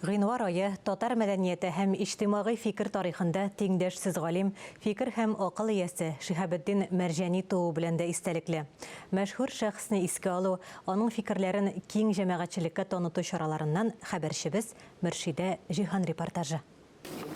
Гыйнвар ае татар мәдәнияте һәм иҗтимагый фикер тарихында тиңдәшсез галим, фикер һәм акыл иясе Шиһабетдин Мәрҗани тууы белән дә истәлекле. Мәшһүр шәхесне искә алу, аның фикерләрен киң җәмәгатьчелеккә таныту чараларыннан хәбәрчебез Мөршидә Җиһан репортажы.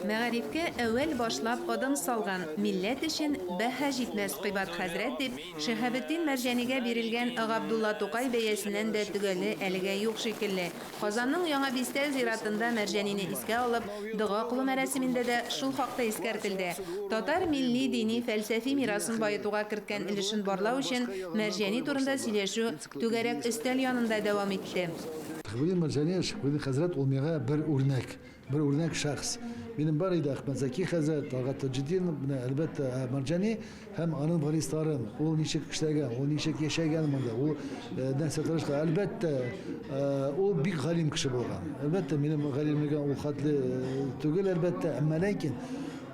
Мәгарифкә әүвәл башлап адым салган, милләт өчен бәһа җитмәс кыйбат хәзрәт дип, Шиһабетдин Мәрҗанигә бирелгән Габдулла Тукай бәясеннән дә төгәле әлегә юк шикелле. Казанның Яңа бистә зиратында Мәрҗанине искә алып, дога кылу мәрасимендә дә шул хакта искәртелде. Татар милли-дини, фәлсәфи мирасын баетуга керткән өлешен барлау өчен Мәрҗани турында сөйләшү түгәрәк өстәл янында дәвам итте. Шиһабетдин Мәрҗани, Шиһабетдин хәзрәт ул миңа бер үрнәк. Бер үрнәк шәхс. Минем бар иде Әхмәтзәки хәзрәт, Талгат Таҗетдинов, менә, әлбәттә, ә Мәрҗани һәм аның варисларын, ул ничек эшләгән, ул ничек яшәгән монда, ул нәрсә тырышкан. Әлбәттә, ул бик галим кеше булган. Әлбәттә, минем галимлегем ул хәтле түгел, әлбәттә, әмма ләкин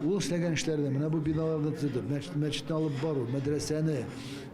ул эшләгән эшләрне, менә бу биналарны төзетеп, мәчетне алып бару, мәдрәсәне,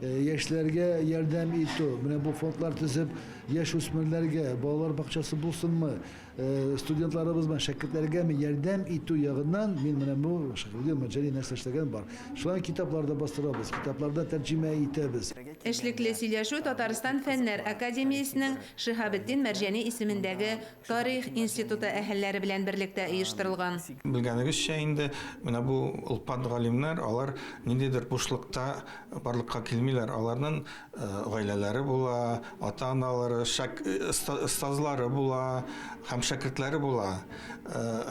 яшьләргә ярдәм итү, менә бу фондлар төзеп, яшүсмерләргә, балалар бакчасы булсынмы, Студентларыбызмы, шәкертләргәме ярдәм итү ягыннан мин менә бу Шәһрудин Мәрҗани нәрсә эшләгән бар. Шулай китаплар да бастырабыз, китапларда тәрҗемә итәбез. Эшлекле сөйләшү Татарстан Фәннәр академиясенең Шиһабетдин Мәрҗани исемендәге Тарих институты әһелләре белән берлектә оештырылган. Белгәнегезчә инде, менә бу олпат галимнәр, алар ниндидер бушлыкта барлыкка килмиләр, аларның Гаиләләре була, ата-аналары, остазлары була һәм шәкертләре була.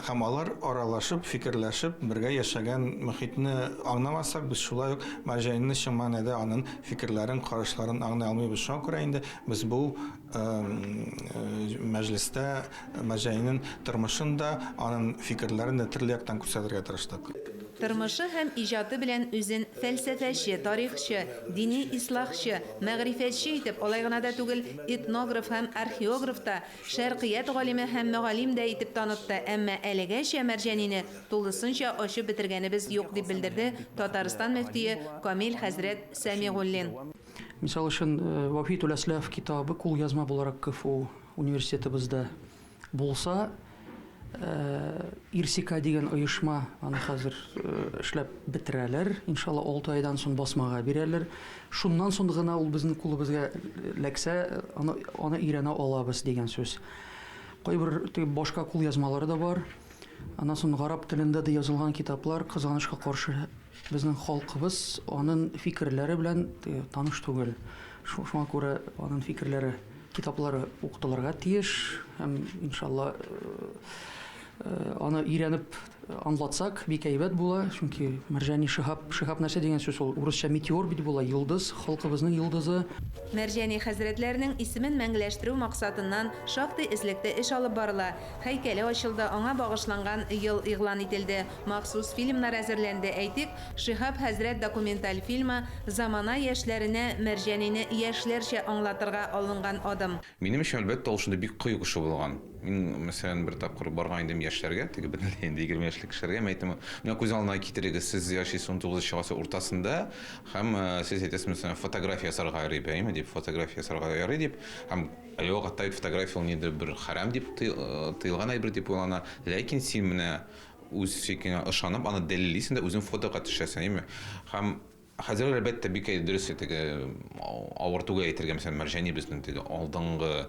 Һәм алар аралашып, фикерләшеп, бергә яшәгән мохитне аңламасак, без шулай ук Мәрҗанины чын мәгънәдә аның фикерләрен, карашларын аңлый алмыйбыз. Шуңа күрә инде без бу мәҗлестә Мәрҗанинең тормышын да, аның фикерләрен дә төрле яктан күрсәтергә тырыштык. Тормышы һәм иҗаты белән үзен фәлсәфәче, тарихчы, дини ислахчы, мәгърифәтче итеп, алай гына да түгел, этнограф һәм археограф та, шәркыять галиме һәм мөгаллим дә итеп танытты, әмма әлегәчә Мәрҗанине тулысынча ачып бетергәнебез юк, дип белдерде Татарстан мөфтие Камил хәзрәт Сәмигуллин. Мисал өчен, Вафитул әсләф китабы кулъязма буларак КФУ университетыбызда булса, Ирсика дигән оешма аны хәзер эшләп бетерәләр. Иншалла, 6 айдан соң басмага бирәләр. Шуннан соң гына ул безнең кулыбызга эләксә, аны, аны өйрәнә алабыз дигән сүз. Кайбер теге башка кулъязмалары да бар. Аннан соң гарәп телендә дә язылган китаплар, кызганычка каршы, безнең халкыбыз аның фикерләре белән таныш түгел. Шуңа күрә аның фикерләре Китаплары укытылырга тиеш һәм, иншалла, аны өйрәнеп аңлатсак, бик әйбәт була. Чөнки Мәрҗани Шиһаб, Шиһаб нәрсә дигән сүз ул? Урысча метеор бит була, йолдыз, халкыбызның йолдызы. Мәрҗани хәзрәтләренең исемен мәңгеләштерү максатыннан шактый эзлекле эш алып барыла. Һәйкәле ачылды, аңа багышланган ел игълан ителде, махсус фильмнар әзерләнде, әйтик, Шиһаб хәзрәт документаль фильмы, замана яшьләренә Мәрҗанине яшьләрчә аңлатырга алынган адым. Минем өчен, әлбәттә, ул шундый бик кыю кеше булган. Мин, мәсәлән, бер тапкыр барган идем яшьләргә, теге бөтенләй инде 20 яшьлек кешеләргә, мин әйттем, менә күз алдына китерегез, сез яшисез унтугызынчы гасыр уртасында һәм сез әйтәсез, мәсәлән, фотография ясарга ярый, әйеме, дип, фотография ясарга ярый дип, һәм әлеге вакытта бит фотография ул ниндидер бер хәрам дип тыелган әйбер дип уйлана, ләкин син менә Үз фикереңә ышанып, аны дәлиллисең дә, үзең фотога төшәсең, әйеме? Һәм хәзер, әлбәттә, бик дөрес теге авыр түгел әйтергә, мәсәлән, Мәрҗани безнең теге алдынгы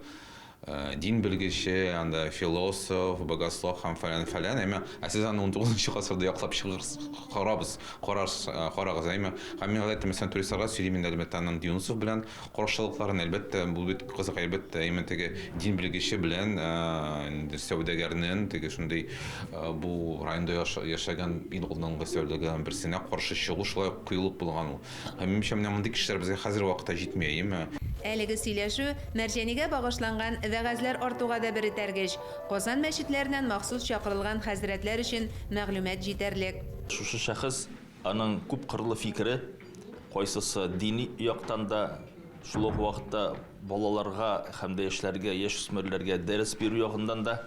дин белгече, анда философ, богослов һәм фәлән-фәлән, әйеме? Ә сез аны 19 гасырда яклап чыгырсыз, карабыз, карарсыз, карагыз, әйеме? Һәм мин гадәттә, мәсәлән, туристларга сөйлим инде, әлбәттә, аның Юнусов белән Каршылыкларын, әлбәттә, бу бит кызык, әлбәттә, именно теге дин белгече белән инде сәүдәгәрнең теге шундый бу районда яшәгән иң алдынгы сәүдәгәрләрнең берсенә каршы чыгу шулай ук кыюлык булган ул. Һәм минемчә, менә мондый кешеләр безгә хәзерге вакытта җитми, әйеме? Әлеге сөйләшү Мәрҗанигә багышланган вәгазьләр артуга да бер этәргеч. Казан мәчетләреннән махсус чакырылган хәзрәтләр өчен мәгълүмат җитәрлек. Шушы шәхес, аның күпкырлы фикере, Кайсысы дини яктан да, шул ук вакытта балаларга һәм дә яшьләргә, яшүсмерләргә дәрес бирү ягыннан да.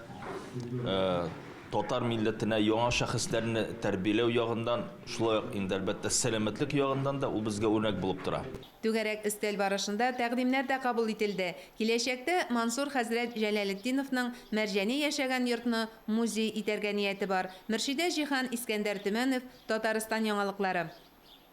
Татар милләтенә яңа шәхесләрне тәрбияләү ягыннан, шулай ук инде, әлбәттә, сәламәтлек ягыннан да ул безгә үрнәк булып тора. Түгәрәк өстәл барышында тәкъдимнәр дә кабул ителде. Киләчәктә Мансур хәзрәт Җәләлетдиновның Мәрҗани яшәгән йортны музей итәргә нияте бар. Мөршидә Җиһан, Искәндәр Төмәнов, Татарстан яңалыклары.